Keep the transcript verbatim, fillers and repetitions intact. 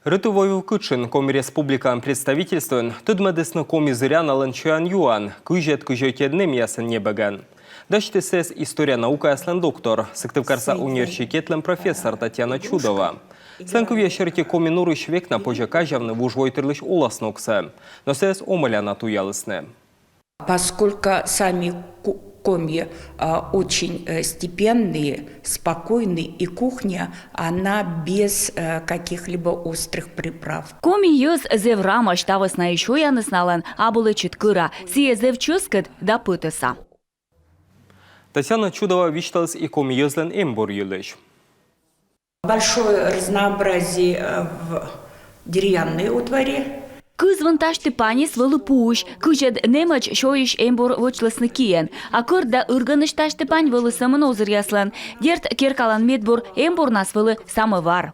Рытыв-ойвыв кытшын Коми Республикалӧн представительствоын тӧдмӧдісны коми зыряналӧн сёян-юан кызьӧд-кызьӧдӧд нэмъясӧн небӧгӧн. Дасьтіс сійӧс история наукаяслӧн доктор, Сыктывкарса университетлӧн профессор Татьяна Чудова. Сылӧн кывъяс серти, Коми нурысь век на позьӧ казявны вужвойтырлысь оласногсӧ, но сійӧс омӧля на туялісны. Поскольку сами ку- коми а, очень э, степенные, спокойные, и кухня, она без э, каких-либо острых приправ. Коми йӧз зэв рамӧсь, та вӧсна и сёяныс налӧн абу лэчыд кӧра, сійӧ зэв чӧскыд да пӧтӧса. Татьяна Чудова висьталіс и коми йӧзлӧн эмбур йылысь. Большое разнообразие э, в деревянной утвари. Кызвын тасьті-паньыс вӧлі пуысь, кызьӧд нэмӧдз сёйысь эмбур вӧчлісны киӧн, а кӧрт да ыргӧнысь тасьті-пань вӧлі сӧмын озыръяслӧн. Дерт, керкалӧн медбур эмбурнас вӧлі самӧвар.